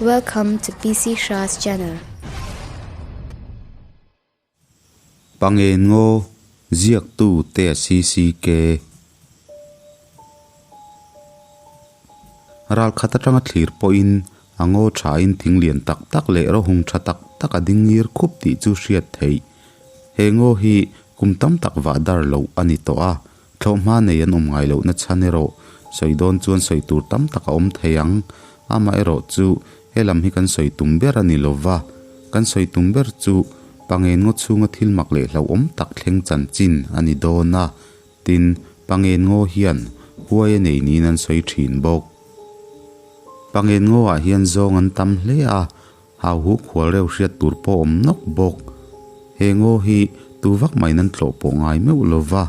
Welcome to PC Shah's channel. Pangen ngaw ziaktu te a CCK. Ral khat atanga thlir pawhin a ngaw thain thing lian tak tak leh rawhung tha tak tak a ding ngir khup tih chu hriat theih. He ngaw hi kum tam tak vah dar loh a ni tawh a, Thlawhhma nei an awm ngai lohna chhan erawh sawi dawn chuan sawi tur tam tak a awm thei ang. Amaherawh chu he lam hi kan sawi tum ber a ni lo va, kan sawi tum ber chu Pangen ngaw chhunga thil mak leh hlauhawm tak thleng chanchin a ni dawn a, tin, Pangen ngaw hian huai a nei niin an sawi thin bawk. Pangen ngawah hian zawng an tam hle a, Hauhu khual reuh hriat tur pawh awm nawk bawk. He ngaw hi tu vak maiin an tlawh pawh ngai meuh lo va,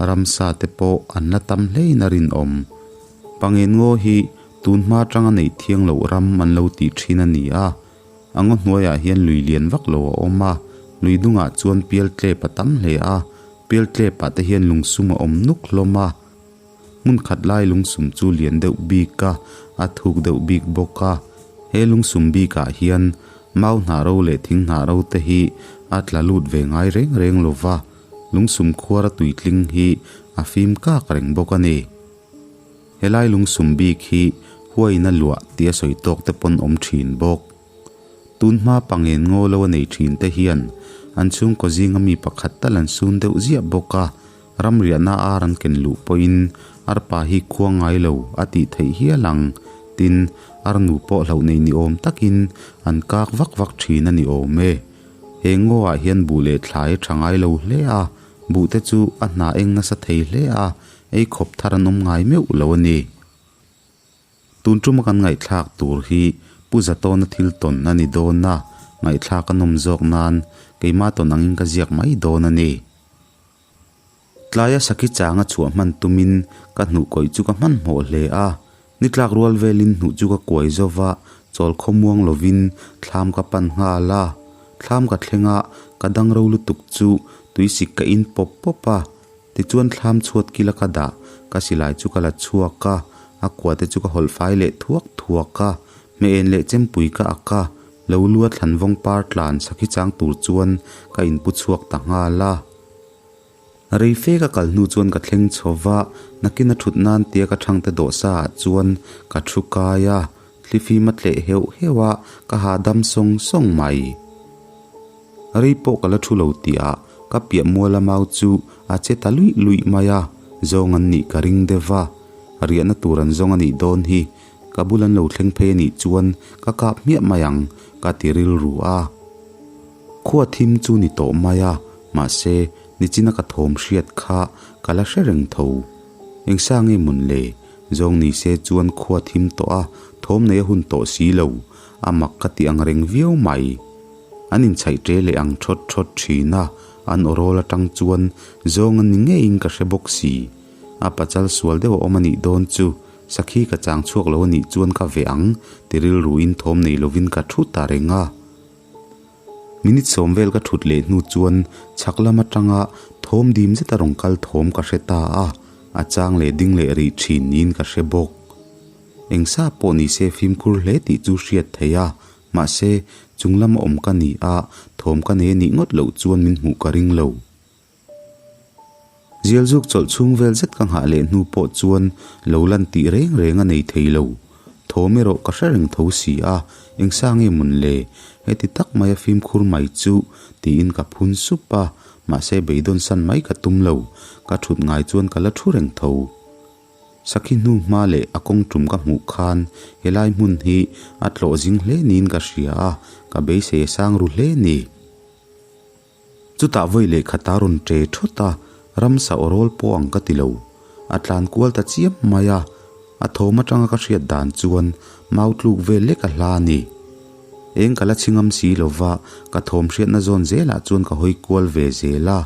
ramsa te pawh an la tam hlein a rinawm. Pangen ngaw hi tun hma atanga neih thiang loh ram an lo tih thin a ni a, a ngaw hnuaiah hian lui lian vak lo a awm a, lui dungah chuan pial tlep a tam hle a, pial tlepah te hian lungsum a awm nuk hlawm a. Hmun khat lai lungsum chu lian deuh bik a, a thuk deuh bik bawk a. He lungsum bikah hian mau hnah ro leh thing hnah ro te hi a tla lut ve ngai reng reng lo va, lungsum khuar a tuitling hi a fim kak reng bawk a ni. Helai lungsum bik hi huaina luah tia sawi tawk te pawn awm thin bawk. Tun hma pangen ngaw lo a nei thin te hian an chhungkaw zinga mi pakhat tal an sun deuh ziah bawk a, ramriahna ar an ken luh pawhin arpa hi khua ngai lo a tih theih hial ang. Tin, arnu pawh hlauh nei ni awm takin an kak vak vak thin a ni awm e. He ngawah hian buh leh thlai a tha ngai lo hle a, buh te chu a hna eng nasa thei hle a, ei khawp thar an awm ngai meuh lo a ni. Tun tuma kan ngaihthlak tur hi Pu Zatawna thil tawn a ni dawn a, ngaihthlak a nawm zawk nan keimah tawn angin ka ziak mai dawn a ni. Tlaia sakhi changa chhuah hman tumin ka hnuh kawih chu ka hmanhmawh hle a, ni tlak rual velin hnuh chu ka kuai zo va, chawl khawmuang lovin thlam ka pan nghal a. Thlam ka thleng a, ka dang ro lutuk chu tuisik ka in pawp pawp a, Tichuan thlam chhuat kila ka dah, ka silai chu ka la chhuak a, a kua te chu ka hawlh fai leh thuak thuak a, hmeh en leh chempui ka ak a, lo lua thlan vawng par tlan sakhi chang tur chuan ka inpu chhuak ta nghal a. Rei fe ka kal hnu chuan ka thleng chho va, nakin a thut nan tia ka thangte dawhsa ah chuan ka thu kai a, thlifim a tleh heuh heuh a, ka hahdam sawng sawng mai. Rei pawh ka la thu lo tih ah ka piah mual a mau chu a che ta luih luih mai a, zawng an nih ka ring deuh va, riahna tur an zawng a nih dawn hi, ka bul an lo thleng phei a nih chuan ka kap hmiah mai ang ka ti rilru a. Khua thim chu ni tawh mai a, mahse nichina ka thawm hriat kha ka la hre reng tho. Engsa nge mawn le, zawng ni se chuan khua thim tawh a, thawm nei a hun tawh si lo, a mak ka ti ang reng viau mai. An inchhaih ṭe leh ang ṭhawt ṭhawt ṭhin a, an awrawl aṭang chuan zawng a ni ngeiin ka hre bawk si. A pachal sual deuh a awm a nih dawn chu, sakhi ka chang chhuak lo a nih chuan ka veh ang, ti rilruin thawm nei lovin ka ṭhu ta reng a. Minute sawm vel ka ṭhut leh hnu chuan chhak lam aṭanga thawm dim zeta rawn kal thawm ka hre ta a, a chang leh ding leh rih ṭhin niin ka hre bawk. Engsa pawh ni se fimkhur hle tih chu hriat theih a, Mahse, chung lama awm ka ni a, thawm ka nei a nih ngawt loh chuan min hmuh ka ring lo. Zialzuk chawlh chhung vel zet ka nghah leh hnu pawh chuan lo lan tih reng reng a nei thei lo. Thawm erawh ka hre reng tho si a, engsa nge mawn le? Heti tak maia fimkhur mai chu tiin ka phun sup a, mahse beidawn san mai ka tum lo, ka thut ngai chuan ka la thu reng tho. Sakhi hnu hma leh a kawng tum ka hmuh khan helai hmun hi a tlawh zing hle niin ka hria a, ka beisei a sang ru hle ni. Chutah vawi leh khata rawn ṭe thawt a, ramsa aw rawl pawh ang ka ti lo. A tlan kual ta chiam mai a, a thawm atanga ka hriat dan chuan mau tluk vel lek a hla a ni. Eng ka la chhingam si lova, ka thawm hriatna zawn zelah chuan ka hawi kual ve zel a.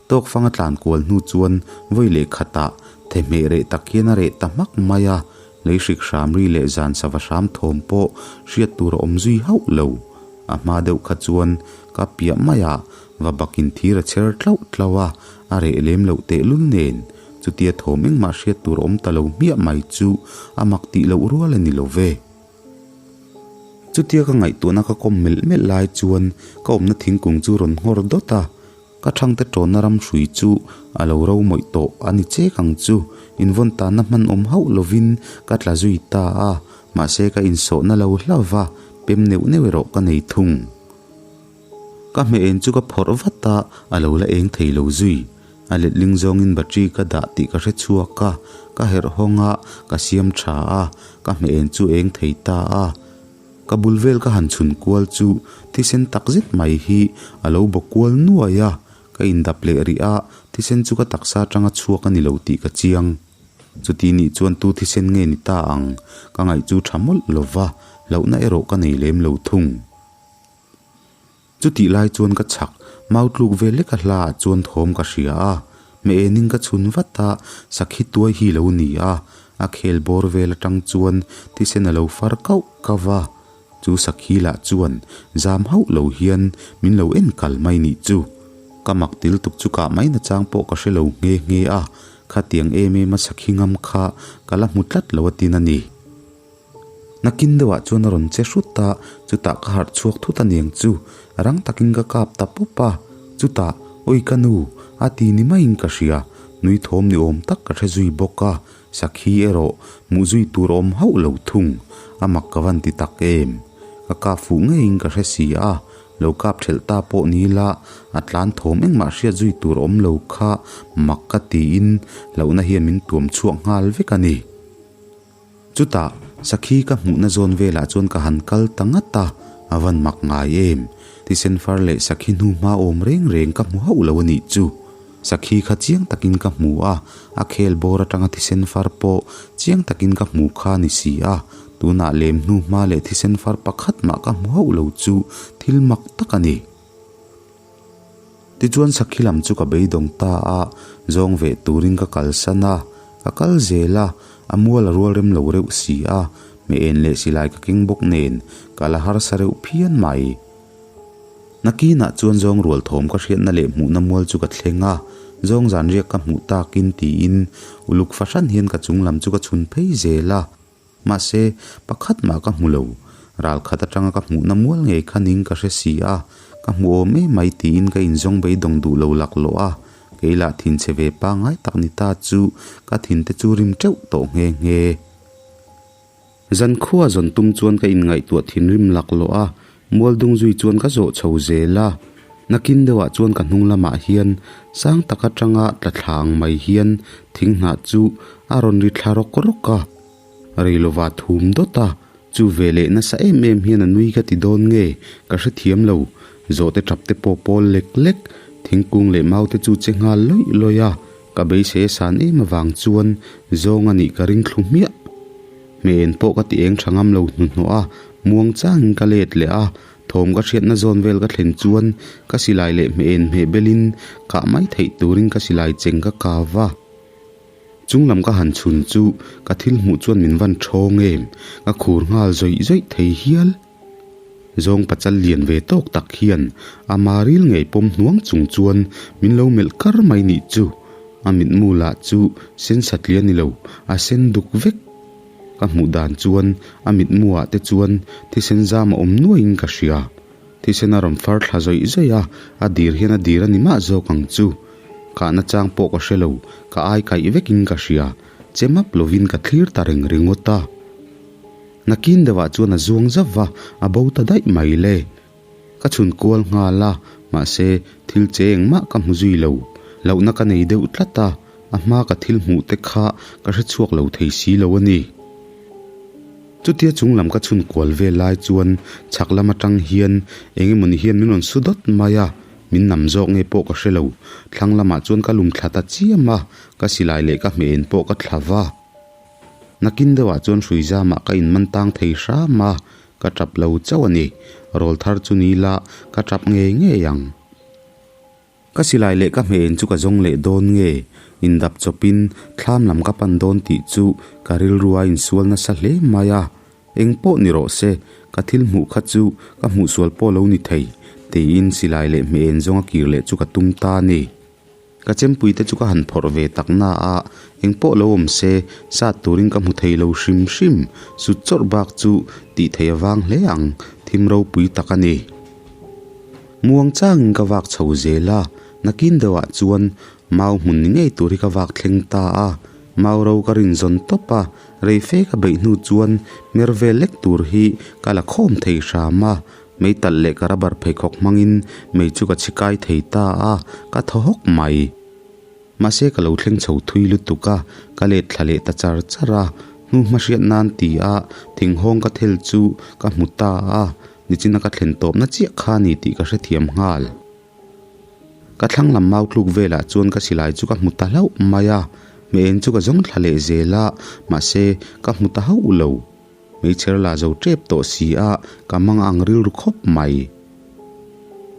Tawk fanga tlan kual hnu chuan vawi leh khatah thehmeh reh tak hian a reh ta hmak mai a, lei hrik hram ri leh zan sava hram thawm pawh hriat tur a awm zui hauh lo. A hma deuh kha chuan ka piah maiah va bakin thir a chher tlauh tlauh a, a reh lem loh tehlul nen chutia thawm engmah hriat tur a awm ta lo hmiah mai chu a mak tih loh rual a ni lo ve. Chutia ka ngaihtuahna ka kawm melh melh lai chuan ka awmna thingkung chu rawn nghawr dawt a, ka thangte tawnna ram hrui chu a lo ro mawih tawh a ni chek ang chu. Invawn tanna hman awm hauh lovin ka tla zui ta a, mahse ka insawhna lo hlauh va, pem neuh neuh erawh ka nei thung. Ka hmeh en chu ka phawrh vat a, a lo la eng thei lo zui. A letling zawngin battery ka dah tih ka hre chhuak a, ka herh hawng a, ka siam tha a, ka hmeh en chu eng thei ta a. Ka bul vel ka han chhun kual chu thisen tak zet mai hi a lo bawk kual nuai a, ka indap leh rih a, thisen chu ka taksa atanga chhuak a ni lo tih ka chiang. Chuti nih chuan tu thisen nge ni ta ang? Ka ngaih chu tha mawlh lo va, hlauhna erawh ka nei lem lo thung. Chutih lai chuan ka chhak mau tluk ve lek a hla ah chuan thawm ka hria a, hmeh-enin ka chhun vat a, sakhi tuai hi lo ni a, a khel bawr vel atang chuan thisen a lo far kauh kauh a, chu sakhi lah chuan zam hauh lo hian min lo en kal mai nih chu. Ka mak til tuk chu kah mai nachang pawh ka hre lo nghe nghe a, khatiang em em a sakhi ngam kha ka la hmu tlat lo a tin a ni. Nakin deuhah chuan a rawn che hrut a, chutah ka harh chhuak thut a niang chu, rang takin ka kap ta pawp a, chutah, Awi ka nu, a ti ni maiin ka hria, nui thawm ni awm tak ka hre zui bawk a, sakhi erawh hmuh zui tur awm hauh lo thung, a mak ka van ti tak em? Ka kap fuh ngeiin ka hre si a, lo kap thelh ta pawh ni la, a tlan thawm engmah hriat zui tur awm lo kha mak ka tiin hlauhna hian min tuam chhuak nghal vek a ni. Chutah, sakhi ka hmuhna zawn velah chuan ka han kal ta ngat a, a van mak ngai em? Thisen far leh sakhi hnu hma awm reng reng ka hmu hauh lo a nih chu. Sakhi kha chiang takin ka hmu a, a khel bawr atanga thisen far pawh chiang takin ka hmu kha a ni si a, tunah lem hnu hma leh thisen far pakhat mah ka hmu hauh lo chu thil mak tak a ni. Tichuan sakhi lam chu ka beidawng ta a, zawng veh turin ka kalsan a, ka kal zel a, a mual a rual rem lo reuh si a, hmeh en leh silai ka keng bawk nen ka la harsa reuh phian mai. Nakinah chuan zawng rual thawm ka hriatna leh hmuhna mual chu ka thleng a, zawng zan riak ka hmuh takin tiin uluk fahran hian ka chung lam chu ka chhun phei zel a. Mahse, pakhat mah ka hmu lo. Ral khat atanga ka hmuhna mual ngei kha ning ka hre si a, ka hmu awm em mai tiin ka inzawng beidawng duh lo laklawh a, kei lah thinchhe ve pangngai tak ni ta chu ka thinte chu rim teuh tawh nghe nghe. Zankhua zawn tum chuan ka inngaihtuah thinrim laklawh a, mual dung zui chuan ka zawh chho zel a. Nakin deuhah chuan ka hnung lamah hian sang tak atanga tla thla ang mai hian thing hnah chu a rawn ri thla rawk rawk a. Reilova thum dawt a, chu ve leh nasa em em hian a nui ka ti dawn nge ka hrethiam lo. Zawhte tap te pawh pawl lek lek, thingkung leh mau te chu che nghal lawih lawih a, ka beisei a san em avang chuan zawng a nih ka ring thlu hmiah. Hmeh en pawh ka ti eng tha ngam lo hnuhnawh a, muang changin ka let leh a, thawm ka hriatna zawn vel ka thlen chuan ka silai leh hmeh en hmeh belin kah mai theih turin ka silai cheng ka kau a. Chung lam ka han chhun chu ka thil hmuh chuan min van thawng em, ka khur nghal zawih zawih thei hial. Zawng pachal lian ve tawk tak hian a maril ngei pawm hnuang chung chuan min lo melh kar mai nih chu. A mitmu lah chu sen satliah a ni lo, a sen duk vek. Ka hmuh dan chuan a mitmu ah te chuan thisen zam a awm nuaiin ka hria. Thisen a rawn far thla zawih zawih a, a dir hian a dir a ni mah zawk ang chu. Kahna chang pawh ka hre lo, ka ai kaih vekin ka hria, che map lovin ka thlir ta reng ringawt a. Nakin deuhah chuan a zuang zauh va, a bo ta daih mai le. Ka chhun kual nghal a, mahse thil che engmah ka hmu zui lo. Lohna ka nei deuh tlat a, a hma ka thil hmuh te kha ka hre chhuak lo thei si lo a ni. Chutia chung lam ka chhun kual vel lai chuan chhak lam atang hian eng emawni hian min rawn su dawt mai a, min nam zawk nge pawh ka hre lo. Thlang lamah chuan ka lum thla ta chiam a, ka silai leh ka hmeh en pawh ka thla va. Nakin deuhah chuan hrui zamah ka inman tang thei hram a, ka tap lo chauh a ni. Rawl thar chu ni la, ka tap ngei ngei ang. Ka silai leh ka hmeh en chu ka zawng leh dawn nge? Indap chawpin thlam lam ka pan dawn tih chu ka rilru a insual nasa hle mai a. Eng pawh ni rawh se, ka thil hmuh kha chu ka hmuhsual pawh lo ni thei, tiin silai leh hmeh en zawnga kir leh chu ka tum ta a ni. Ka chempui te chu ka han phawrh ve tak na a, eng pawh lo awm se sat turin ka hmu thei lo hrim hrim. Sut chawrh bak chu tih theih a vang hle ang, thim ropui tak a ni. Muang changin ka vak chho zel a, nakin deuhah chuan mau hmun ni ngei tur hi ka vak thleng ta a. Mau ro ka rin zawn tawp a, rei fe ka beih hnu chuan hmer vel lek tur hi ka la khawm thei hram a. Mei talh leh ka rubber pheikhawk hmangin mei chu ka chhi kai thei ta a, ka thaw hawk mai. Mahse ka lo thleng chho thui lutuk a, ka let thla leh ta char char a, hnu hma hriat nan ti a thinghawng ka thel chu ka hmu ta a, nichina ka thlen tawpna chiah kha a ni tih ka hrethiam nghal. Ka thlang lam mau tluk velah chuan ka silai chu ka hmu ta hlauh mai a, hmeh eng chu ka zawng thla leh zel a, mahse ka hmu ta hauh lo. Hmeichher la zo tep tawh si a, ka mang ang rilru khawp mai.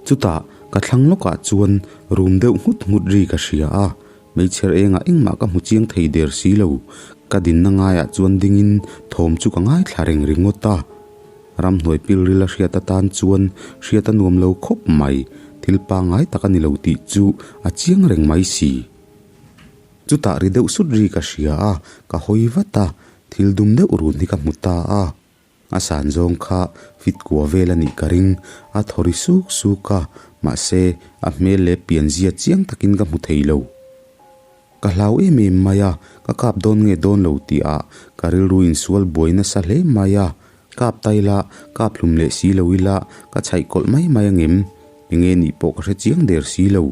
Chutah ka thlang lawkah chuan rum deuh nghut nghut ri ka hria a, hmeichher engah engmah ka hmu chiang thei der si lo. Ka dinna ngaiah chuan dingin thawm chu ka ngaithla reng ringawt a. Ramhnuai pilril a hriat atan chuan hriat a nuam lo khawp mai, thil pangngai tak a ni lo tih chu a chiang reng mai si. Chutah ri deuh sut ri ka hria a, ka hawi vat a, thil dum deuh run hi ka hmu ta a. A san zawng kha fit kua vel a nih ka ring, a thaw ri suk suk a, mahse a hmel leh pianzia chiang takin ka hmu thei lo. Ka hlau em em mai a, ka kap dawn nge dawn lo tih ah ka rilru insual buai nasa hle mai a, kap ta ila, kap hlum leh si lo ila, ka chhaih kawlh mai mai angem? Enge nih pawh ka hre chiang der si lo.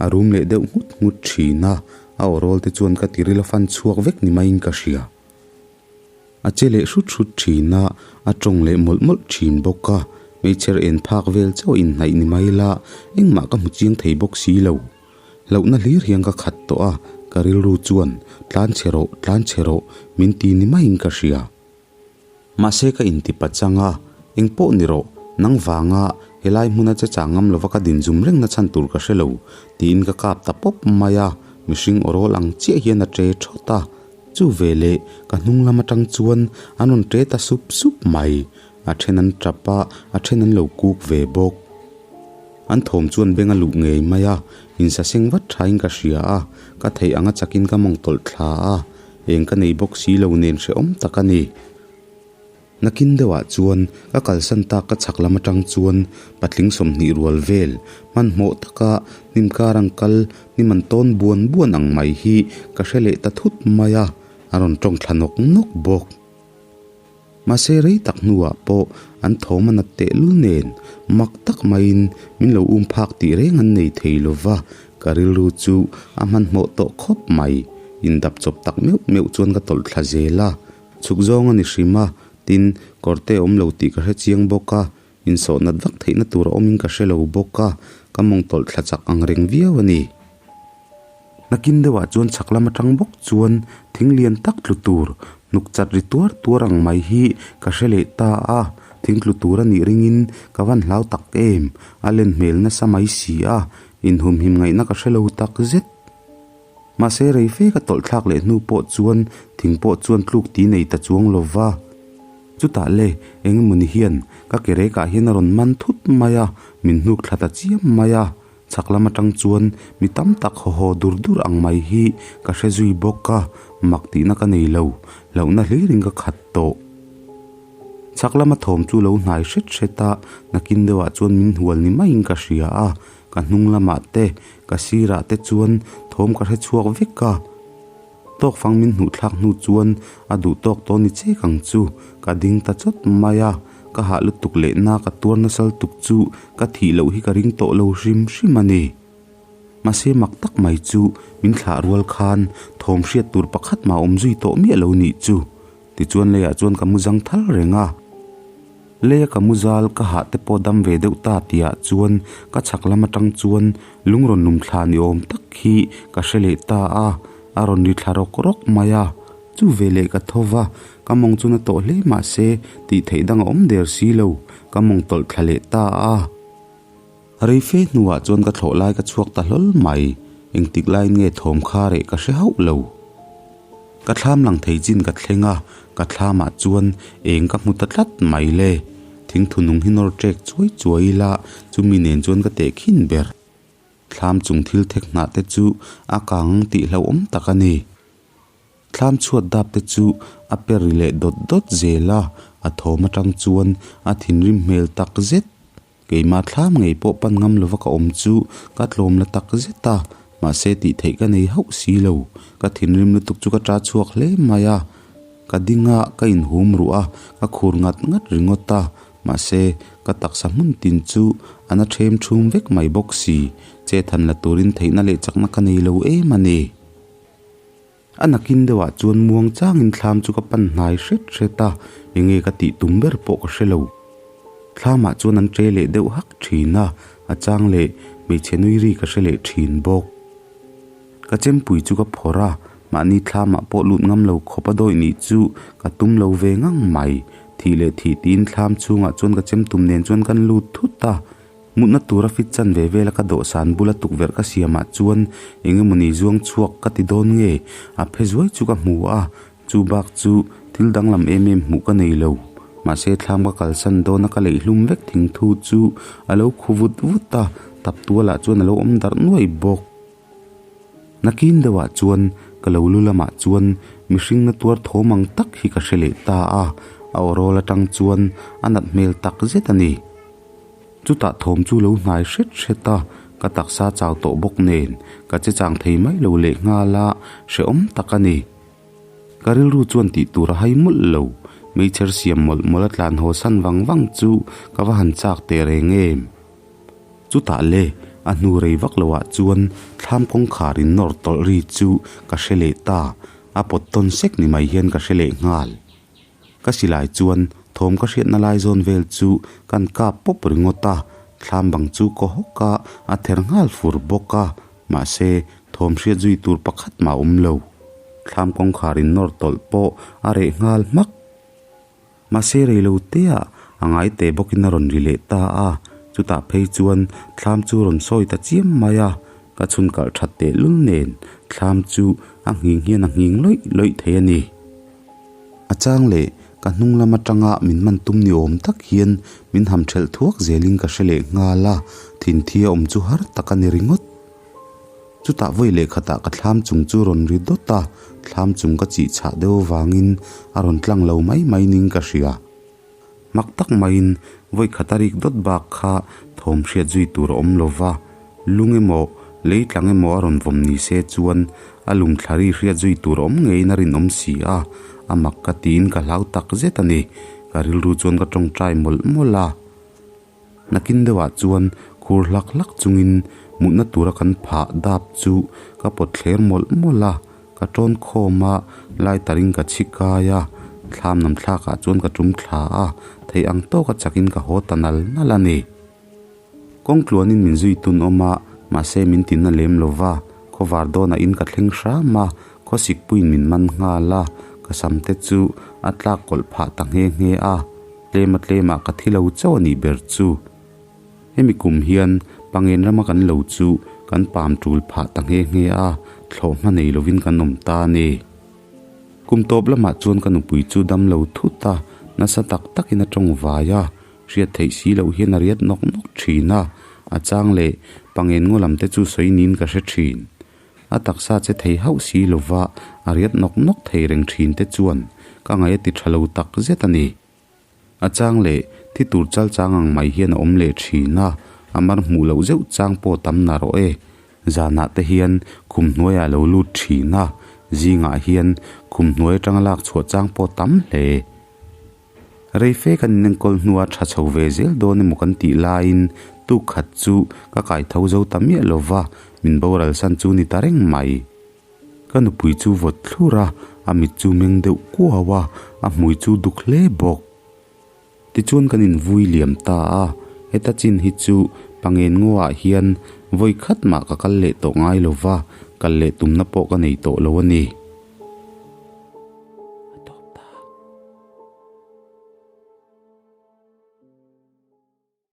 A rum leh deuh nghut nghut thin a, a aw rawl te chuan ka tiril a fan chhuak vek ni maiin ka hria. A che leh hrut hrut thin a, a tawng leh mawlh mawlh thin bawk a, hmeichher en phak vel chauh a inhnaih ni mai la, engmah ka hmu chiang thei bawk si lo. Hlauhna hlir hian ka khat tawh a, ka rilru chuan tlan chhe rawh, tlan chhe rawh min ti ni maiin ka hria. Mahse ka inti pachang a, eng pawh ni rawh, nang vanga helai hmuna che chang ngam lova ka din zum reng na chhan tur ka hre lo, tiin ka kap ta pawp mai a, mihring aw rawl ang chiah hian a ṭe ṭhawt a. Chu veleh ka hnung lam aṭang chuan an rawn ṭe ta sup sup mai, a ṭhen an ṭap a, a ṭhen an lo kuk ve bawk. An thawm chuan beng a luh ngei mai a, insaseng vat ṭhain ka hria a, ka theih anga chakin ka mawng tawlh thla a. Eng ka nei bawk si lo nen hrehawm tak a ni. Nakin deuhah chuan ka kalsan tak ka chhak lam atang chuan patling 20 rual vel hmanhmawh taka hnim kar ang kal hnim an tawn buan buan ang mai hi ka hre leh ta thut mai a, a rawn tawng thla nawk nawk bawk. Mahse rei tak hnuah pawh an thawm a nat tehlul nen mak tak maiin min lo um phak tih reng an nei thei lova, ka rilru chu a hmanhmawh tawh khawp mai. Indap chawp tak meuh meuh chuan ka tawlh thla zel a, chhuk zawng a ni hrim a, tin kawrte a awm lo tih ka hre chiang bawk a, insawh nat vak theihna tur a awmin ka hre lo bawk a, ka mawng tawlh thla chak ang reng viau a ni. Nakin deuhah chuan chhak lam atang bawk chuan thing lian tak tlu tur hnuk chat ri tuar tuar ang mai hi ka hre leh ta a, thing tlu tur a nih ringin ka van hlau tak em, a len hmel nasa mai si a, inhumhim ngaihna ka hre lo tak zet. Mahse rei fe ka tawlh thlak leh hnu pawh chuan thing pawh chuan tluk ti nei ta chuang lo va. Chutah le eng emawni hian ka ke rekah hian a rawn man thut mai a, min hnuk thla ta chiam mai a. Chhak lam atang chuan mi tam tak haw haw dur dur ang mai hi ka hre zui bawk a, mak tihna ka nei lo, hlauhna hlirin ka khat tawh. Chhak lama thawm chu lo hnai hret hret a, nakin deuhah chuan min hual ni maiin ka hria a, ka hnung lamah te, ka sirah te chuan thawm ka hre chhuak vek a. Tawk fang min hnuh thlak hnu chuan a duh tawk tawh ni chek ang chu, ka ding ta chawt mai a, ka hah lutuk leh na ka tuar nasa lutuk chu ka thih loh hi ka ring tawh lo hrim hrim a ni. Mahse mak tak mai chu min thlah rual khan thawm hriat tur pakhat mah awm zui tawh miah lo nih chu. Tichuan leiah chuan ka mu zang thal reng a. Leia ka mu zal ka hah te pawh dam ve deuh ta tihah chuan ka chhak lam atang chuan lung rawn lum thla ni awm tak hi ka hre leh ta a, a rawn ri thla rawk rawk mai a. Chu ve leh ka tho va, ka mawng chu na tawh hle mah se tih theih dang a awm der si lo, ka mawng tawlh thla leh ta a. Rei fe hnuah chuan ka thlawh lai ka chhuak ta hlawl mai, engtik laiin nge thawm kha reh ka hre hauh lo. Ka thlam lang thei chin ka thleng a, ka thlamah chuan eng ka hmu ta tlat mai le. Thingthu nung hi nawr ṭek chuai chuai ila, chumi nen chuan ka teh khin ber. Thlam chung thil thek hnah te chu a kang ang tih hlauhawm tak a ni. Thlam chhuat dap te chu a per ri leh dawt dawt zel a, a thawm atang chuan a thinrim hmel tak zet. Keimah thlam ngei pawh pan ngam lova ka awm chu ka tlawm la tak zet a, mahse tih theih ka nei hauh si lo. Ka thinrim lutuk chu ka ta chhuak hle mai a, ka ding a, ka inhum ruh a, ka khur ngat ngat ringawt a, mahse ka taksa hmun tin chu a na them thum vek mai bawk si. Che than la turin theihna leh chakna ka nei lo em a ni. A nakin deuhah chuan muang changin thlam chu ka pan hnai hret hret a, enge ka tih tum ber pawh ka hre lo. Thlamah chuan an ṭe leh deuh hak ṭhin a, a chang leh hmeichhe nui ri ka hre leh ṭhin bawk. Ka chempui chu ka phawrh a, mahni thlamah pawh lut ngam lo khawp a dawih nih chu ka tum lo ve ngang mai. Thih leh thih tiin thlam chhungah chuan ka chemtum nen chuan kan lut thut a. Mutna tura fit chan ve vela ka dawhsan bula tukverh ka siamah chuan eng emawni zuang chhuak ka ti dawn nge? A phe zuai chu ka hmu a, chu bak chu thil danglam em em hmuh ka nei lo. Mahse thlam ka kalsan dawna ka leih hlum vek thing thu chu a lo khu vut vut a, tap tualah chuan a lo awm darh nuai bawk. Nakin deuhah chuan ka lo lu lamah chuan mihring na tuar thawm ang tak hi ka hre leh ta a, a aw rawl atang chuan a nat hmel tak zet a ni. Chutah thawm chu lo hnai hret hret a, ka taksa chau tawh bawk nen ka che chang thei mai lo leh nghal a, hrehawm tak a ni. Ka rilru chuan tih tur a hai mawlh lo, meichher siam mawlh mawlh a tlan haw san vang vang chu ka va han chak teh reng em. Chutah le, a hnu rei vak lo ah chuan thlam kawngkhar in nawr tawlh ri chu ka hre leh ta, a pawt tawn sek ni mai hian ka hre leh nghal. Ka silai chuan thawm ka hriatna lai zawn vel chu kan kap pawp ringawt a, thlam bang chu kaw hawk a, a ther nghal fur bawk a, mahse thawm hriat zui tur pakhat mah a awm lo. Thlam kawngkhar in nawr tawlh pawh a reh nghal hmak. Mahse rei lo teah a ngai teh bawkin a rawn ri leh ta a, chutah phei chuan thlam chu rawn sawi ta chiam mai a, ka chhun kalh that tehlul nen thlam chu a nghing hian a nghing lawih lawih thei a ni. A chang leh ka hnung lam atanga min man tum ni awm tak hian min ham thelh thuak zelin ka hre leh nghal a, thinthi a awm chu har tak a ni ringawt. Chutah vawi leh khatah ka thlam chung chu rawn ri dawt a, thlam chung ka chih chhah deuh avangin a rawn tlang lo mai mai ning ka hria. Mak tak maiin vawi khat a rik dawt bak kha thawm hriat zui tur a awm lo va, lung emaw lei tlang emaw a rawn vawm ni se chuan a lum thla ri hriat zui tur a awm ngeiin a rinawm si a, a mak ka tiin ka hlau tak zet a ni. Ka rilru chuan ka tawngtai mawlh mawlh a. Nakin deuhah chuan khur hlak hlak chungin mutna tura kan phah dap chu ka pawt thler mawlh mawlh a, ka tawn khawm a, lighter in ka chhi kai a, thlam nam thlakah chuan ka tum thla a, theih ang tawka chakin ka haw ta nal nal a ni. Kawng tluanin min zui tun awm a, mahse min tinna lem lo va, khawvar dawnah in ka thleng hram a, khawsik puiin min man nghal a, ka sam te chu a tlak kawlh phah ta nghe nghe a. Tlema tlemah ka thi lo chauh a nih ber chu. Hemi kum hian Pangen rama kan lo chu kan pam tul phah ta nghe nghe a, thlawh hma nei lovin kan awm ta a ni. Kum tawp lamah chuan ka nupui chu dam lo thut a, nasa tak takin a tawng vai a, hriat theih si loh hian a riat nawk nawk thin a, a chang leh Pangen ngaw lam te chu sawi niin ka hre thin. A taksa che thei hauh si lova a riat nawk nawk thei reng thin te chuan ka ngaih a ti tha lo tak zet a ni. A chang leh thi tur chal chang ang mai hian a awm leh thin a, a mar hmuh loh zeuh chang pawh tam na rawh e. Zanah te hian khum hnuaiah a lo lut thin a, zingah hian khum hnuai atanga lak chhuah chang pawh tam hle. Reife kan inenkawl hnua tha chho ve zel dawn emaw kan tih laiin tuk khat chu ka kai tho zo ta miah lo va, min boral san chu ni ta reng mai. Ka nupui chu vawt thlur a, a mit chu meng deuh kuau a, a hmui chu duk hle bawk. Tichuan kan invui liam ta a, heta chin hi chu Pangen ngaw ah hian vawi khat mah ka kal leh tawh ngai lo va, kal leh tumna pawh ka nei tawh lo a ni.